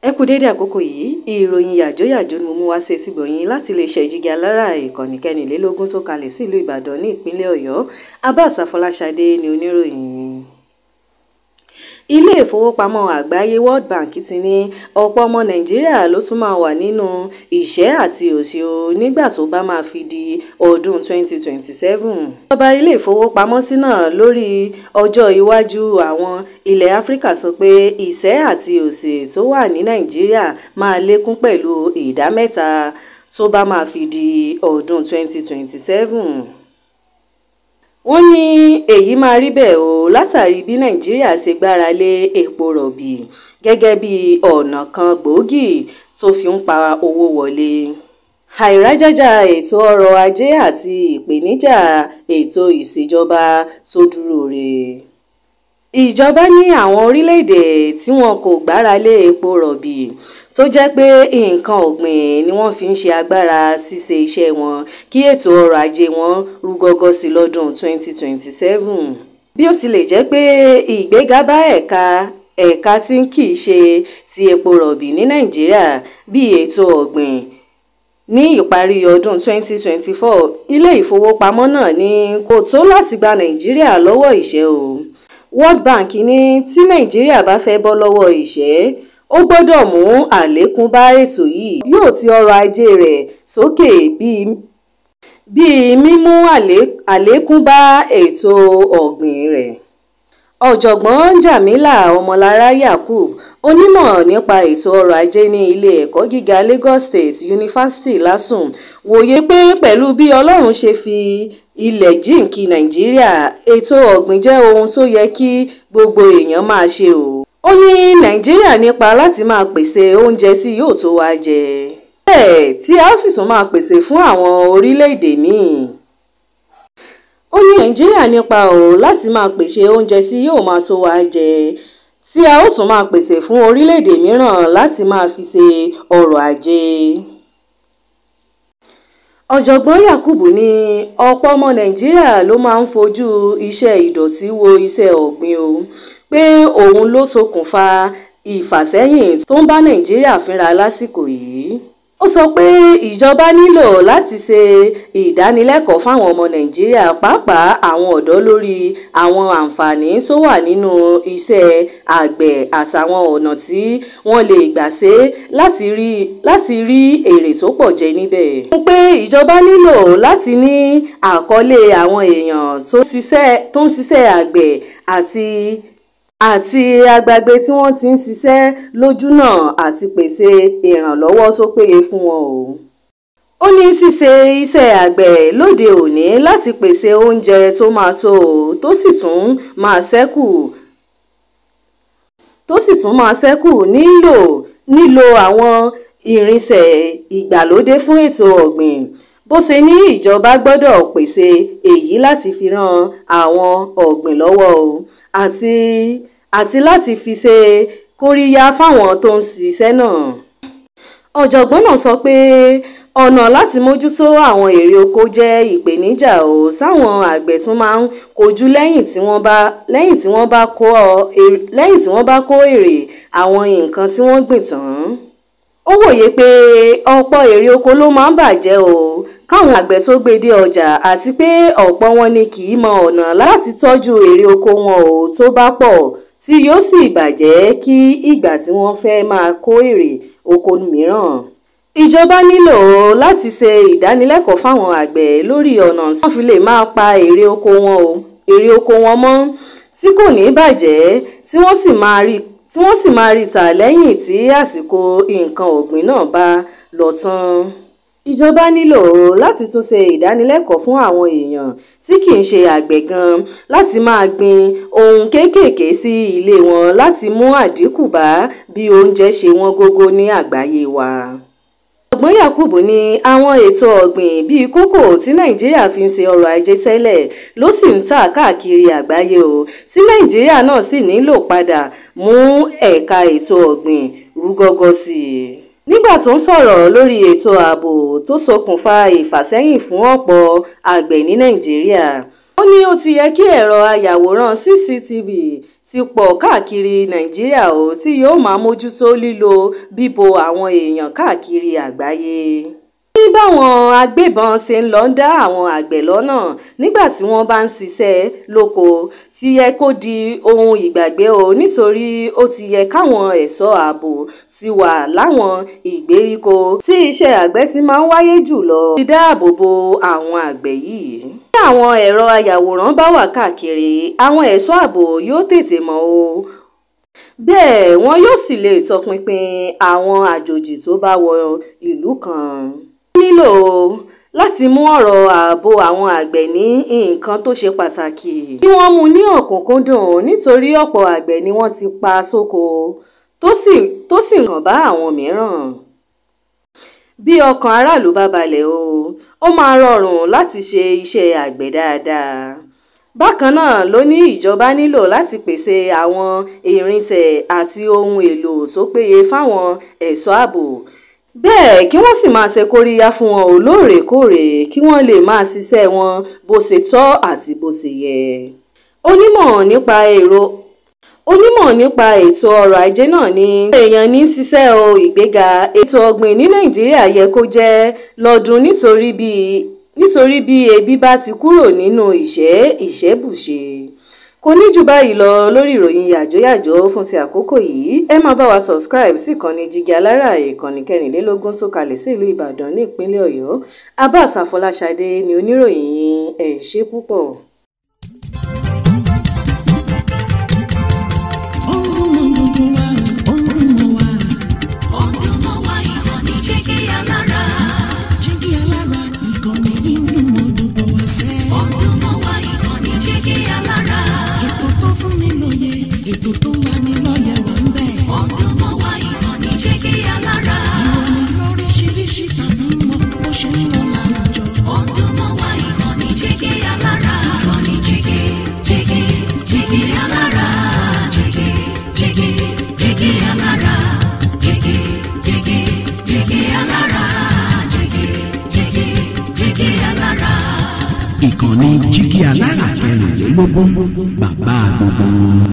Ẹ kú dédé àkókò yìí. Ìròyìn yàjóyàjó ni mo mú wá sí etígbọ̀ọ́ yín láti iléeṣẹ́ Jígí Alára, ìkànnì 24 tó kalẹ̀ sílùú Ìbàdàn ní ìpínlẹ̀ Ọ̀yọ́. Abbas Afọláṣadé ni oníròyìn yìí. Ilé ìfowópamọ́ àgbáyé World Bank ti ní ọ̀pọ̀ ọmọ Nàìjíríà ló tún máa wà nínú ìṣẹ́ àti òṣì o nígbà tó bá máa fi di ọdún 2027. Ìjọba ilé ìfowópamọ́sí náà lórí ọjọ́ iwájú àwọn ilẹ̀ Áfíríkà sọ pé ìṣẹ́ àti òṣì tó wà ní Nàìjíríà máa lékún pẹ̀lú ìdá 3 tó bá máa fi di ọdún 2027. Wọ́n ní èyí máa rí bẹ́ẹ̀ o látàrí bí Nàìjíríà ṣe gbára lé epo rọ̀bì gẹ́gẹ́ bí ọ̀nà kan gbòógì tó fi ń pa owó wọlé. Àìrájájá ètò ọrọ̀ ajé àti ìpèníjà ètò ìṣèjọba tó dúró re. Ìjọba ní àwọn orílẹ̀-èdè tí wọn kò gbára lé epo rọ̀bì tó jẹ́ pé nǹkan ọ̀gbìn ni wọ́n fi ń ṣe agbára ṣíṣe iṣẹ́ wọn kí ètò ọrọ̀ ajé wọn rú gọ́gọ́ sí lọ́dún 2027. Bí ó tilẹ̀ jẹ́ pé ìgbéga bá ẹ̀ka tí kì í ṣe ti epo rọ̀bì ní Nàìjíríà bíi ètò ọ̀gbìn ní ìparí ọdún 2024, ilé ìfowópamọ́ náà ní kò tó láti gba Nàìjíríà lọ́wọ́ ìṣẹ́ o. World Bank ní tí Nàìjíríà bá fẹ́ bọ́ lọ́wọ́ ìṣẹ́, ó gbọ́dọ̀ mú àlékún bá ètò yìí yóò ti ọrọ̀ ajé rẹ̀ sókè bíi mímú àlékún bá ètò ọ̀gbìn rẹ̀. Ọ̀jọ̀gbọ́n Jamila Ọmọlára Yakub, onímọ̀ nípa ètò ọrọ̀ ajé ní ilé ẹ̀kọ́ gíga Lagos State University LASUN, wòye pé pẹ̀lú bí Ọlọ́run ṣe fi ilẹ̀ jíǹkí Nàìjíríà, ètò ọ̀gbìn jẹ́ ohun tó yẹ kí gbogbo èèyàn máa ṣe o. Ó ní Nàìjíríà nípa láti máa pèsè oúnjẹ tí yóò tó wa jẹ, bẹ́ẹ̀ tí a ó sì tún máa pèsè fún àwọn orílẹ̀-èdè míì. Ó ní Nàìjíríà nípa o láti máa pèsè oúnjẹ tí yóò máa tó wa jẹ, tí a ó tún máa pèsè fún orílẹ̀-èdè mìíràn láti máa fi ṣe ọrọ̀ ajé. Ọ̀jọ̀gbọ́n Yakubu ní ọ̀pọ̀ ọmọ Nàìjíríà ló máa ń fojú iṣẹ́ ìdọ̀tí wo iṣẹ́ ọ̀gbìn o, pé òun ló ṣokùnfà ìfàsẹ́yìn tó ń bá Nàìjíríà fínra lásìkò yìí. Ó sọ pé ìjọba nílò láti ṣe ìdánilẹ́kọ̀ọ́ fáwọn ọmọ Nàìjíríà, pàápàá àwọn ọ̀dọ́, lórí àwọn àǹfààní tó wà nínú iṣẹ́ àgbẹ̀ àtàwọn ọ̀nà tí wọ́n lè gbà ṣe láti rí èrè tó pọ̀ jẹ níbẹ̀. Ó pé ìjọba nílò láti ní àkọlé àwọn èèyàn tó ń ṣiṣẹ́ àgbẹ̀ àti agbègbè tí wọ́n ti ń ṣiṣẹ́ lójúnà àti pèsè ìrànlọ́wọ́ tó péye fún wọn o. Ó ní ṣíṣe iṣẹ́ àgbẹ̀ lóde òní láti pèsè oúnjẹ tó máa tó o tó sì tún máa ṣẹ́kù nílò àwọn irinṣẹ́ ìgbàlódé fún ètò ọ̀gbìn. Bó ṣe ní ìjọba gbọ́dọ̀ pèsè èyí láti fi ran àwọn ọ̀gbìn lọ́wọ́ o àti láti fi ṣe kóríyá fáwọn tó ń ṣiṣẹ́ náà. Ọ̀jọ̀gbọ́n náà sọ pé ọ̀nà láti mójútó àwọn èrè oko jẹ́ ìpèníjà o sáwọn àgbẹ̀ tún máa ń kojú lẹ́yìn tí wọ́n bá kó èrè àwọn nǹkan tí wọ́n gbìn tán. Ó wòye pé ọ̀pọ̀ èrè oko ló máa ń bàjẹ́ o káwọn àgbẹ̀ tó gbé dé ọjà, àti pé ọ̀pọ̀ wọn ni kì í mọ ọ̀nà láti tọ́jú èrè oko wọn o tó bá pọ̀ tí yóò sì bàjẹ́ kí ìgbà tí wọ́n fẹ́ máa kó èrè oko mìíràn. Ìjọba nílò láti ṣe ìdánilẹ́kọ̀ọ́ fáwọn àgbẹ̀ lórí ọ̀nà tí wọ́n fi lè máa pa èrè oko wọn mọ́ tí kò ní bàjẹ́, tí wọ́n sì máa rí tà lẹ́yìn tí àsìkò nǹkan ọ̀gbìn náà bá lọ tán. Ìjọba nílò láti tún ṣe ìdánilẹ́kọ̀ọ́ fún àwọn èèyàn tí kì í ṣe àgbẹ̀ gan láti máa gbin ohun kéékèèké sí ilé wọn láti mú àdínkù bá bí oúnjẹ ṣe wọ́n gógó ní àgbáyé wa. Ọ̀jọ̀gbọ́n Yakubu ní àwọn ètò ọ̀gbìn bíi kókò tí Nàìjíríà fi ń ṣe ọrọ̀ ajé tẹ́lẹ̀ ló sì ń tà káàkiri àgbáyé o, tí Nàìjíríà náà sì nílò padà mú ẹ̀ka ètò ọ̀gbìn rú gọ́gọ́ sí i. Nígbà tó ń sọ̀rọ̀ lórí ètò ààbò tó ṣokùnfà ìfàsẹ́yìn fún ọ̀pọ̀ àgbẹ̀ ní Nàìjíríà, ó ní ó ti yẹ kí ẹ̀rọ ayàwòrán CCTV ti pọ̀ káàkiri Nàìjíríà ó tí yóò máa mójútó lílọ bíbọ̀ àwọn èèyàn káàkiri àgbáyé. Ní báwọn agbébọn ṣe ń lọ dá àwọn àgbẹ̀ lọ́nà nígbà tí wọ́n bá ń ṣiṣẹ́ lóko ti yẹ kó di ohun ìgbàgbé o, nítorí ó ti yẹ káwọn ẹ̀ṣọ́ ààbò ti wà láwọn ìgbèríko tí iṣẹ́ àgbẹ̀ ti máa ń wáyé jùlọ ti dáàbò bo àwọn àgbẹ̀ yìí. Bí àwọn ẹ̀rọ ayàwòrán bá wà káàkiri, àwọn ẹ̀ṣọ́ ààbò yóò tètè mọ̀ o, bẹ́ẹ̀ wọn yóò sì lè tọpinpin àwọn àjòjì tó bá wọ ìlú kan. Ó nílò láti mú ọ̀rọ̀ ààbò àwọn àgbẹ̀ ní nǹkan tó ṣe pàtàkì kí wọ́n mú un ní ọ̀kúnkúndùn, nítorí ọ̀pọ̀ àgbẹ̀ ni wọ́n ti pa sóko tó sì kàn bá àwọn mìíràn. Bí ọkàn aráàlú bá balẹ̀ o, ó máa rọrùn láti ṣe iṣẹ́ àgbẹ̀ dáadáa. Bákan náà ló ní ìjọba nílò láti pèsè àwọn irinṣẹ́ àti ohun èèlò tó péye fáwọn ẹ̀ṣọ́ ààbò, bẹ́ẹ̀ kí wọ́n sì máa ṣe kóríyá fún wọn ò lóòrèkóòrè kí wọ́n lè máa ṣiṣẹ́ wọn bó ṣe tọ́ àti bó ṣe yẹ. Onímọ̀ nípa ètò ọrọ̀ ajé náà ní èèyàn ní ṣiṣẹ́ o ìgbéga ètò ọ̀gbìn ní Nàìjíríà yẹ kó jẹ́ lọ́dún, nítorí bí ebi bá ti kúrò nínú ìṣẹ́ ìṣẹ́bùṣe. Kò ní jù báyìí lọ lórí ìròyìn yàjóyàjó fún ti àkókò yìí. Ẹ máa bá wa subscribe sí ìkànnì Jígí Alárà, ìkànnì 24 tó kalẹ̀ sí ìlú Ìbàdàn ní ìpínlẹ̀ Ọ̀yọ́. Abbas Afọláṣadé ni oníròyìn yín. Ẹ ṣé púpọ̀. Ó ń dún mọ́ gbogbo wa, ó ń dún mọ́ wa. Ó ń dún mọ́ wa, ìkànnì Jígí Alára. Jígí Alára, ìkànnì yìí ń dún mọ́ gbogbo wa sẹ́. Ó ń dún mọ́ wa, ìkànnì Jígí Alára. Ètò tó fún ni lóye, ètò tó lani lọ́yẹ̀ wà ń bẹ̀. Ó ń dún mọ́ wa, ìkànnì Jígí Alára. Ìròyìn lóríṣiríṣi tàbí mọ́ bó ṣe ń lọ láwùjọ. Ó ń dún mọ́ wa, ìkànnì Jígí Alára. Ìkànnì Jígí, Jígí, Jígí Alára. Jígí, Jígí, Jígí Alára. Jígí, Jígí, Jígí Alára. Jígí, Jígí, Jígí Alára. Ìkànnì Jígí Alára 24, bàbá gbogbo.